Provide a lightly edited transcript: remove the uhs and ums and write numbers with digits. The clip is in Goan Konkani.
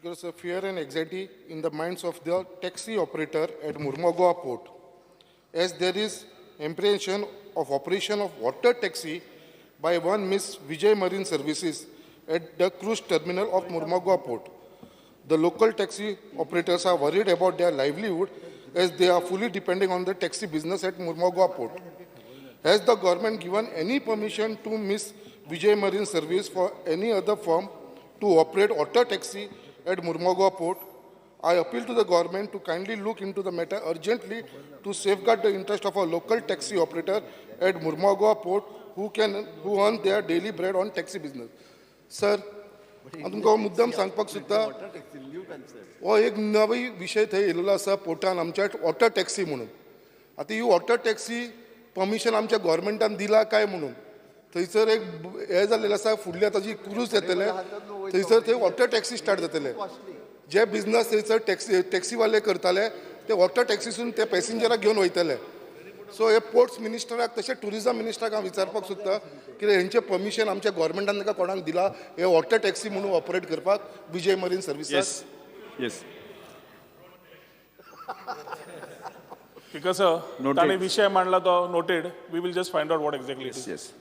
Speaker, sir, fear and anxiety in the minds of the taxi operator at Mormugao Port, as there is apprehension of operation of water taxi by one Miss Vijay Marine Services at the cruise terminal of Mormugao Port. The local taxi operators are worried about their livelihood as they are fully depending on the taxi business at Mormugao Port. Has the government given any permission to Miss Vijay Marine Service for any other firm to operate auto taxi at Mormugao Port? I appeal to the government to kindly look into the matter urgently to safeguard the interest of our local taxi operator at Mormugao Port who earn their daily bread on taxi business. Sir, हांव तुमकां मुद्दम सांगपाक सोदता, हो एक नवी विशय थंय येयलेलो आसा पोर्टान आमच्या, ऑटो टॅक्सी म्हणून. आतां ही ऑटो टॅक्सी परमिशन आमच्या गोवोरमेंटान दिला काय म्हणून थंयसर एक हें जाल्लेलें आसा. फुडले आतां जी क्रूज येतले थंयसर, थंय ऑटो टॅक्सी स्टार्ट जातले. जे बिझनस थंयसर टॅक्सीवाले करताले, ते ऑटो टॅक्सीसून ते पॅसेंजराक घेवन वयतले. सो हे पोर्ट्स मिनिस्टराक तशें टुरिजम मिनिस्टराक हांव विचारपाक सोदता की हेंचें परमिशन आमच्या गोवोरमेंटान तांकां कोणाक दिला हे ऑटो टॅक्सी म्हणून ऑपरेट करपाक विजय मरीन सर्विसाक? Yes. Speaker sir, Noted. ताणें विशय मांडला तो noted. We will just find out what exactly it is. Yes.